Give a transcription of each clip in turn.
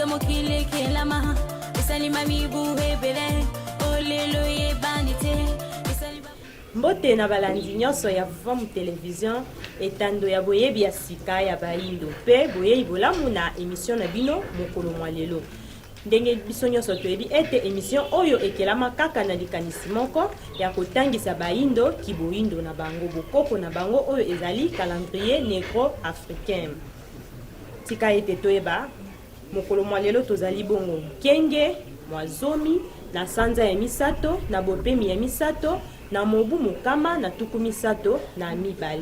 Uta mokili ekelama esalima mibu ebele olelo eyebani te. Mbote na balandi nyonso ya Vom Television, etando ya boyebi ya sika ya bayindo mpe boyeyi bolamu na emission na bino mokolo mwa lelo. Ndenge biso nyonso toyebi ete emission oyo ekelama kaka na likanisi moko ya kotangisa bayindo kiboyindo na bango, bokoko na bango oyo ezali calendrier negro-africain. Tika ete toyeba mokolo mwa lelo tozali bongo nkenge mwa zomi na sanza ya misato na bopemi ya misato na mobu mokama na 32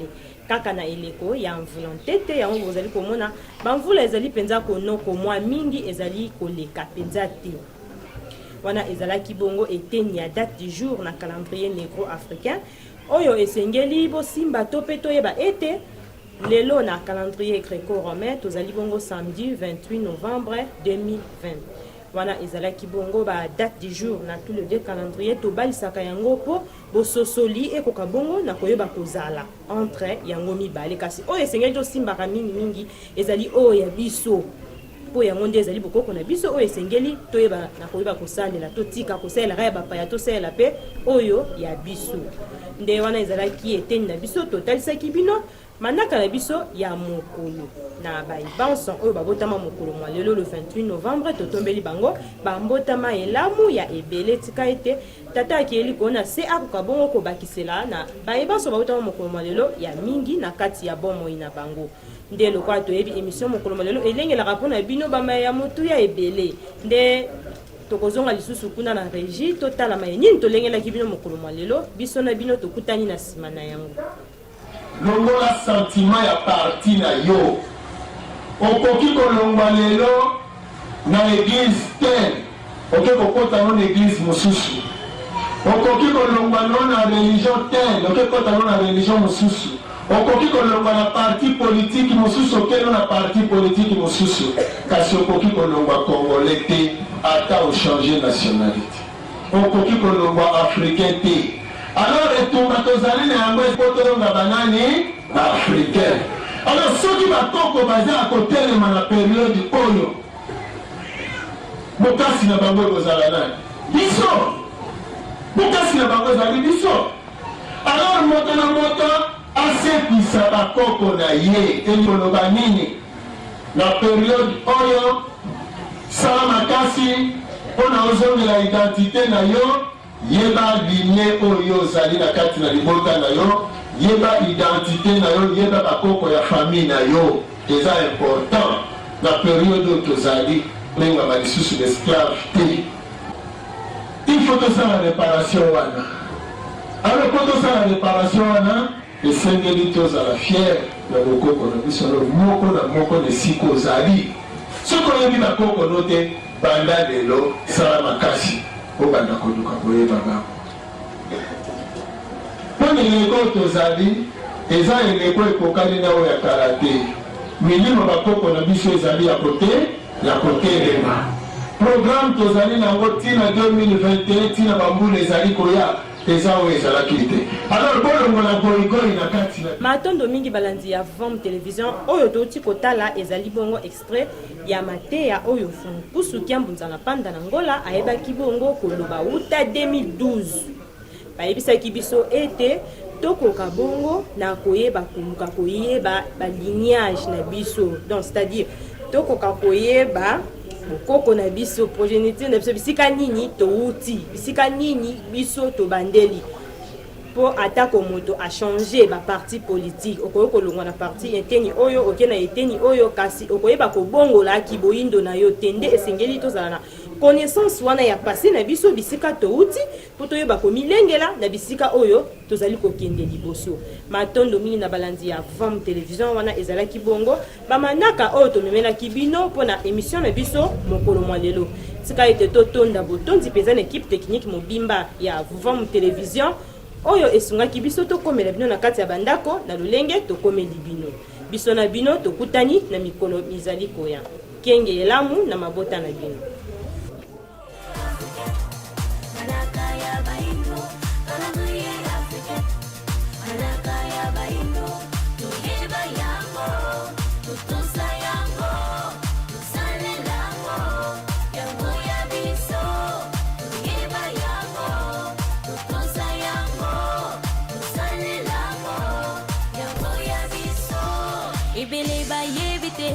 kaka na eleko ya mvula ntete. Yango bozali komona bamvula ezali mpenza konoko mwa mingi, ezali koleka mpenza te. Wana ezalaki bongo eteni ya date du jour na calendrier negro-africain oyo esengeli bosimba to mpe toyeba ete lelo na calendrier greco-romain tozali bongo samedi 28 novembre 2020. Wana ezalaki bongo ba date du jour na tous les deux calendriers. Tobalisaka yango mpo bososoli ekoka bongo na koyeba kozala entre yango mibale, kasi oyo esengeli tosimbaka mingimingi ezali oyo ya biso, mpo yango nde ezali bokoko na biso oyo esengeli toyeba na koyeba kosalela. Totika kosalelaka ya bapaya, tosalela mpe oyo ya biso. Nde wana ezalaki eteni na biso, totalisaki bino manaka na biso ya mokolo na baibanson oyo babotama mokolo mwa lelo le 28 novembre. Totombeli bango bambotama elamu ya ebele. Tika ete tata akeyeli kona se akoka bongo kobakisela na bayebanso babotama mokolo mwa lelo ya mingi na kati ya bomoi na bango. Nde lokola toyebi emission mokolo mwa lelo elengelaka mpo na bino bamaya ya motuya ebele, nde tokozonga lisusu kuna na regie totala maye nini tolengelaki bino mokolo mwa lelo. Biso na bino tokutani na nsima na yango. Longola sentiment ya parti na yo. Okoki kolongwa lelo na eglise tel oke kokota no na eglise mosusu. Okoki kolongwa no na religion tel oke kota no na religion mosusu. Okoki kolongwa na parti politique mosusu oke no na parti politique mosusu. Kasi okoki kolongwa congolais te ata o changer nationalite. Okoki kolongwa africain te. Alors etumba tozali na yango po tolonga ba nani? Ba africain. Alors soki ba koko baza ya kotelema na periode oyo, bokasi na bango ekozala nani? Biso. Bokasi na bango ezali biso. Alors moto na moto asekwisa ba koko na ye. Elingi koloba nini? Na periode oyo, sala makasi mpo na ozongela identite na yo. Yeba lignee oyo yo ozali na kati na libota na yo, yeba identite na yo, yeba ba koko ya famille na yo. Eza important na periode oyo tozali, bengama lisusu ba esclaves te. Il faut tosala reparation wana. Alors po tosala reparation wana, esengeli tozala fier na bokoko na biso. Alors moko na moko na esika ozali, soki oyebi ba koko no te, banda lelo sala makasi obanda koluka koyeba bango. Mpo na eleko oyo tozali, eza eleko ekokani na oyo ya kala te. Milimo bakoko na biso ezali ya kote ya kotelema. Programme tozali na yango ti na 2021, ti na bambula ezali koya, eza oyo ezalaki te. Alors bolongola goigoi na kati na. Matondo mingi balandi ya Vom Television, oyo touti kotala ezali bongo extrait ya mateya oyo Mfumu Kusu Kiambu Nzalapanda na Ngola ayebaki bongo koloba wuta 2012. Bayebisaki biso ete tokoka bongo na koyeba koluka koyeba ba lignage na biso, donc c'est-à-dire tokoka koyeba bokoko na biso, progéniture na biso, bisika nini towuti, bisika nini biso tobandeli. Mpo atako moto achange ba parti politique, okoki kolongwa na parti eteni oyo oke na eteni oyo, kasi okoyeba kobongola kiboyindo na yo te. Nde esengeli tozala na connaissance wana ya passé na biso, bisika towuti, mpo toyeba komilengela na bisika oyo tozali kokende liboso. Matondo mingi na balandi ya Vam Television. Wana ezalaki bongo bamanaka oyo tomemelaki bino mpo na emission na biso mokolo mwa lelo. Tika ete totonda botondi mpenza na equipe technique mobimba ya Vam Television oyo esungaki biso tokomela bino na kati ya bandako na lolenge tokomeli bino. Biso na bino tokutani na mikolo mizali koya. Kenge elamu na mabota na bino. Ebele bayebi te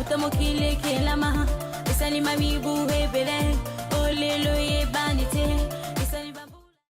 uta mokili ekelama, esalima mibu ebele, olelo eyebani te.